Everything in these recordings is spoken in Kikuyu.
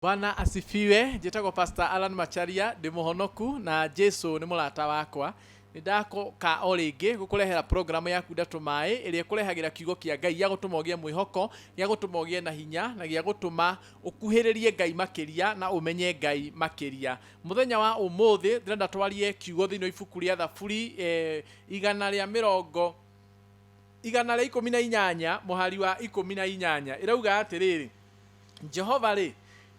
Bwana asifiwe. Njĩtagwo Pastor Alan Macharia, ndĩ mũhonoku na Jesu nĩ mũrata wakwa. Nĩ ndakoka o rĩngĩ gũkũrehera programu yaku Ndatũ Maĩ ĩrĩa ĩkũrehagĩra kiugo kĩa Ngai gĩa gũtũma ũgĩe mwĩhoko, gĩa gũtũma ũgĩe na hinya na gĩa gũtũma ũkuhĩrĩrie Ngai makĩria na ũmenye Ngai makĩria. Mũthenya wa ũmũthĩ ndĩrenda twarie kiugo thĩinĩ wa ibuku rĩa Thaburi 118 mũhari wa 18 ĩrauga atĩrĩrĩ, Jehova-rĩ,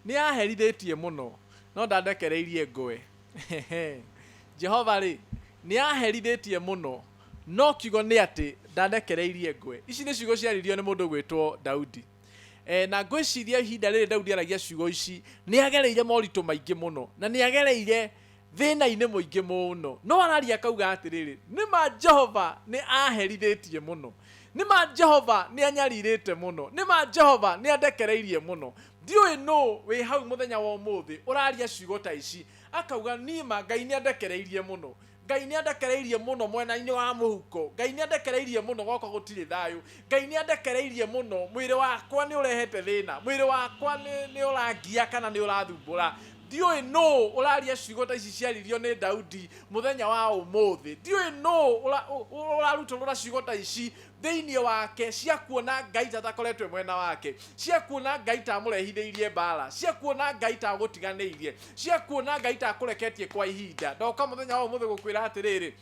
nĩ aherithĩtie mũno, no ndandekereirie ngũe. Jehova-rĩ, nĩ aherithĩtie mũno, no kiugo nĩ atĩ ndandekereirie ngũe. Ici nĩ ciugo ciaririo nĩ mũndũ ũgwĩtwo Daudi. E, na ngwĩciria ihinda rĩrĩ Daudi aragia ciugo ici nĩ agereire moritũ maingĩ mũno na nĩ agereire thĩna-inĩ mũingĩ mũno. No araria akauga atĩrĩrĩ, nĩ ma Jehova nĩ aherithĩtie mũno, nĩ ma Jehova nĩ anyarirĩte mũno, nĩ ma Jehova nĩ andekereirie mũno. Ndiũĩ nũ wĩ hau mũthenya wa ũmũthĩ ũraria ciugo ta ici akauga, niĩ ma Ngai nĩ andekereirie mũno, Ngai nĩ andekereirie mũno mwena-inĩ wa mũhuko, Ngai nĩ andekereirie mũno gwakwa gũtirĩ thayũ, Ngai nĩ andekereirie mũno, mwĩrĩ wakwa nĩ ũrehete thĩna, mwĩrĩ wakwa nĩ ũrangia kana nĩ ũrathumbũra. Ndiũĩ nũũ ũraria ciugo ta ici ciaririo nĩ Daudi mũthenya wa ũmũthĩ. Ndiũĩ nũũ ũrarutũrũra ciugo ta ici thĩinĩ wake cia kuona Ngai ta atakoretwo e mwena wake, cia kuona Ngai ta amũrehithĩirie mbaara, cia kuona Ngai ta agũtiganĩirie, cia kuona Ngai ta akũreketie kwa ihinda. Ndoka mũthenya wa ũmũthĩ gũkwĩra atĩrĩrĩ,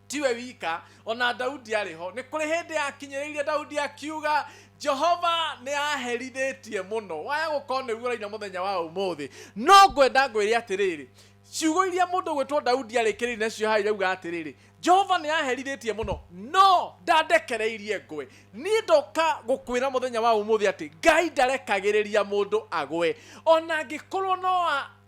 tiwe wika, ona Daudi arĩ ho. Nĩ kũrĩ hĩndĩ yakinyĩrĩirie Daudi akiuga, Jehova nĩ aherithĩtie mũno. Waya gũkorwo nĩguo ũraina mũthenya wa ũmũthĩ. No ngwenda ngwĩre atĩrĩrĩ, ciugo iria mũndũ gwĩtwo Daudi arĩkĩrĩirie nacio haha irauga atĩrĩrĩ, Jehova nĩ aherithĩtie mũno, no ndandekereirie ngwe. Niĩ ndoka gũkwĩra mũthenya wa ũmũthĩ atĩ Ngai ndarekagĩrĩria mũndũ agwe. Ona angĩkorwo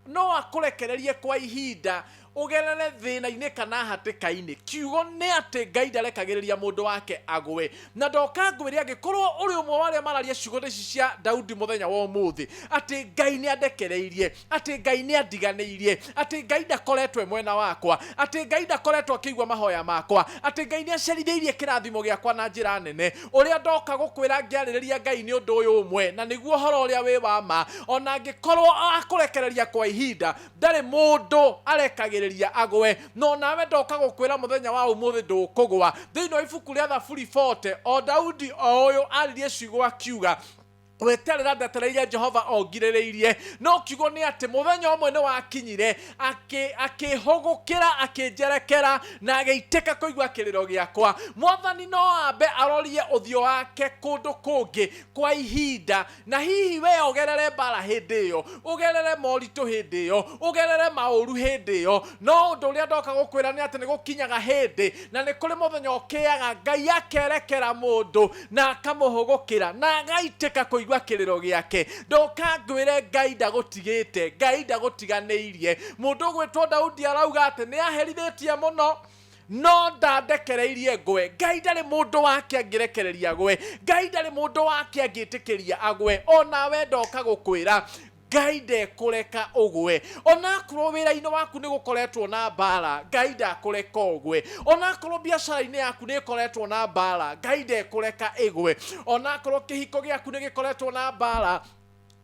no akũrekererie kwa ihinda ũgerere thĩna-inĩ kana hatĩka-inĩ, kiugo nĩ atĩ Ngai ndarekagĩrĩria mũndũ wake agwe. Na ndoka ngwĩre angĩkorwo ũrĩ ũmwe wa arĩa mararia ciugo ta ici cia Daudi mũthenya wa ũmũthĩ, atĩ Ngai nĩ andekereirie, atĩ Ngai nĩ andiganĩirie, atĩ Ngai ndakoretwo e mwena wakwa, atĩ Ngai ndakoretwo akĩigua mahoya makwa, atĩ Ngai nĩ acerithĩirie kĩrathimo gĩakwa na njĩra nene. Ũrĩa ndoka gũkwĩra ngĩarĩrĩria Ngai nĩ ũndũ ũyũ ũmwe, na nĩguo ũhoro ũrĩa wĩ wa ma, ona angĩkorwo akũrekereria kwa ihinda, ndarĩ mũndũ arekagĩrĩria agwe. No nawe ndoka gũkwĩra mũthenya wa ũmũthĩ ndũkũgwa. Thĩinĩ wa ibuku rĩa Thaburi 40, o Daudi o ũyũ aririe ciugo akiuga, gweterera ndetereire Jehova o ngirĩrĩirie, no kiugo nĩ atĩ mũthenya ũmwe nĩ wakinyire akĩhũgũkĩra, akĩnjerekera na agĩitĩka kũigua kĩrĩro gĩakwa. Mwathani no ambe arorie ũthiũ wake kũndũ kũngĩ kwa ihinda, na hihi we ũgerere mbara hĩndĩ ĩyo, ũgerere moritũ hĩndĩ ĩyo, ũgerere maũru hĩndĩ ĩyo, no ũndũ ũrĩa ndoka gũkwĩra nĩ atĩ nĩ gũkinyaga hĩndĩ na nĩ kũrĩ mũthenya ũkĩaga Ngai akerekera mũndũ na akamũhũgũkĩra na agaitĩka kũigua kĩrĩro gĩake. Ndoka ngwĩre Ngai ndagũtigĩte, Ngai ndagũtiganĩirie. Mũndũ ũgwĩtwo Daudi arauga atĩ nĩ aherithĩtie mũno, no ndandekereirie ngwe. Ngai ndarĩ mũndũ wake angĩrekereria agwe, Ngai ndarĩ mũndũ wake angĩtĩkĩria agwe. Onawe ndoka gũkwĩra Ngai ndekũreka ũgwe. Onakorwo wĩra-inĩ waku nĩ gũkoretwo na mbara, Ngai ndakũreka ũgwe. Onakorwo biacara-inĩ yaku nĩ ĩkoretwo na mbara, Ngai ndekũreka ĩgwe. Onakorwo kĩhiko gĩaku nĩ gĩkoretwo na mbara,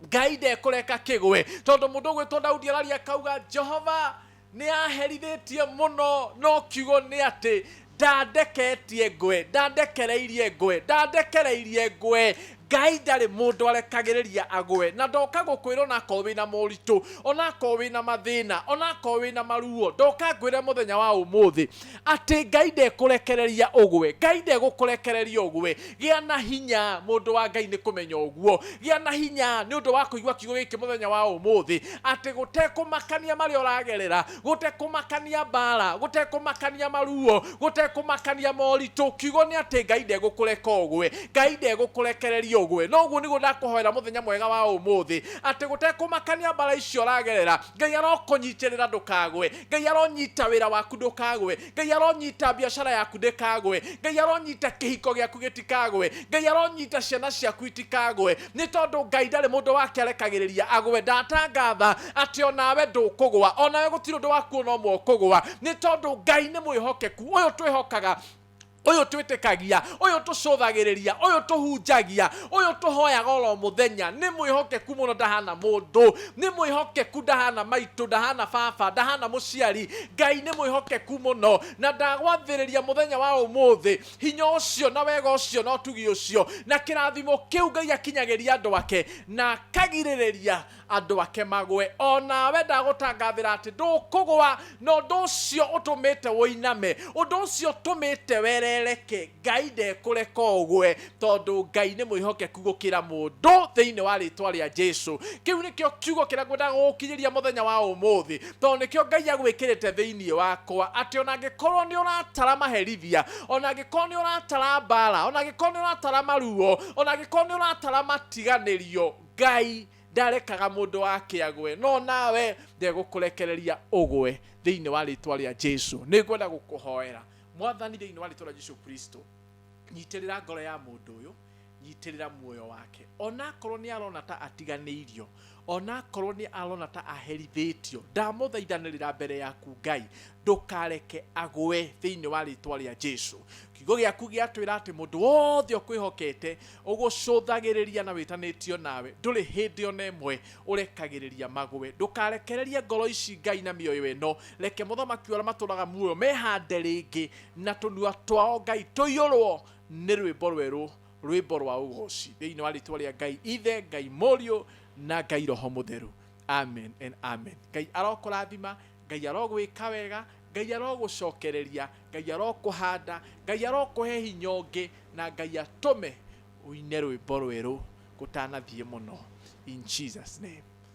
Ngai ndekũreka kĩgwe. Tondũ mũndũ ũgwĩtwo Daudi araria akauga, Jehova nĩ aherithĩtie mũno, no kiugo nĩ atĩ ndandeketie ngwe, ndandekereirie ngwe, ndandekereirie ngwe. Ngai ndarĩ mũndũ arekagĩrĩria agwe. Na ndoka gũkwĩra onakorwo wĩna moritũ, onakorwo wĩna mathĩna, onakorwo wĩna maruo, ndoka ngwĩre mũthenya wa ũmũthĩ atĩ Ngai ndekũrekereria ũgwe, Ngai ndegũkũrekereria ũgwe. Gĩa na hinya mũndũ wa Ngai nĩ kũmenya ũguo. Gĩa na hinya nĩ ũndũ wa kũigua kiugo gĩkĩ mũthenya wa ũmũthĩ, atĩ gũtekũmakania marĩa ũragerera, gũtekũmakania mbara, gũtekũmakania maruo, gũtekũmakania moritũ, kiugo nĩ atĩ Ngai ndegũkũreka ũgwe, Ngai ndegũkũrekereria ũgwe. No ũguo nĩguo ndakũhoera mũthenya mwega wa ũmũthĩ, atĩ gũtekũmakania mbara icio ũragerera, Ngai arokũnyitĩrĩra ndũkagwe, Ngai aronyita wĩra waku ndũkagwe, Ngai aronyita biacara yaku ndĩkagwe, Ngai aronyita kĩhiko gĩaku gĩtikagwe, Ngai aronyita ciana ciaku itikagwe, nĩ tondũ Ngai ndarĩ mũndũ wake arekagĩrĩria agwe. Ndatangatha atĩ onawe ndũkũgwa, onawe gũtirĩ ũndũ waku ona ũmwe ũkũgwa, nĩ tondũ Ngai nĩ mwĩhokeku. Ũyũ twĩhokaga Ũyũ twĩtĩkagia, ũyũ tũcũthagĩrĩria, ũyũ tũhunjagia, ũyũ tũhoyaga oro mũthenya, nĩ mwĩhokeku mũno, ndahana mũndũ, nĩ mwĩhokeku, ndahana maitũ, ndahana baba, ndahana mũciari. Ngai nĩ mwĩhokeku mũno, na ndagwathĩrĩria mũthenya wa ũmũthĩ hinya ũcio na wega ũcio na ũtugi ũcio na kĩrathimo kĩu Ngai akinyagĩria andũ ake na akagirĩrĩria andũ ake magwe. O nawe ndagũtangathĩra atĩ ndũkũgwa, na ũndũ ũcio ũtũmĩte ũiname, ũndũ ũcio ũtũmĩte werereke, Ngai ndekũreka ũgwe, tondũ Ngai nĩ mwĩhokeku gũkĩra mũndũ, thĩinĩ wa rĩtwa rĩa Jesu. Kĩu nĩkĩo kiugo kĩrĩa ngwendaga gũgũkinyĩria mũthenya wa ũmũthĩ, tondũ nĩkĩo Ngai agwĩkĩrĩte thĩinĩ wakwa, atĩ ona angĩkorwo nĩ ũratara maherithia, ona angĩkorwo nĩ ũratara mbara, ona angĩkorwo nĩ ũratara maruo, ona angĩkorwo nĩ ũratara matiganĩrio, Ngai ndarekaga mũndũ wake agwe, no nawe ndegũkũrekereria ũgwe, thĩinĩ wa rĩtwa rĩa Jesu. Nĩ ngwenda gũkũhoera, Mwathani, thĩinĩ wa rĩtwa rĩa Jesu Kristo, nyitĩrĩra ngoro ya mũndũ ũyũ, nyitĩrĩra muoyo wake, onakorwo nĩ arona ta atiganĩirio, onakorwo nĩ arona ta aherithĩtio, ndamũthaithanĩrĩra mbere yaku Ngai, ndũkareke agwe, thĩinĩ wa rĩtwa rĩa Jesu. Kiugo gĩaku gĩatwĩra atĩ mũndũ wothe ũkwĩhokete, ũgũcũthagĩrĩria na wĩtanĩtio nawe, ndũrĩ hĩndĩ ona ĩmwe ũrekagĩrĩria magwe. Ndũkarekererie ngoro ici, Ngai, na mĩoyo ĩno. Reke mũthamaki ũrĩa matũraga muoyo mehande rĩngĩ, na tũnua twao, Ngai, tũiyũrwo nĩ rwĩmbo rwerũ, rwĩmbo rwa ũgoci, thĩinĩ wa rĩtwa rĩa Ngai Ithe, Ngai Mũriũ na Ngai Roho Mũtheru. Amen and amen. Ngai arokũrathima, Ngai arogwĩka wega, Ngai arogũcokereria, Ngai arokũhanda, Ngai arokũhe hinya ũngĩ, na Ngai atũme ũine rwĩmbo rwerũ gũtanathiĩ mũno, in Jesus name.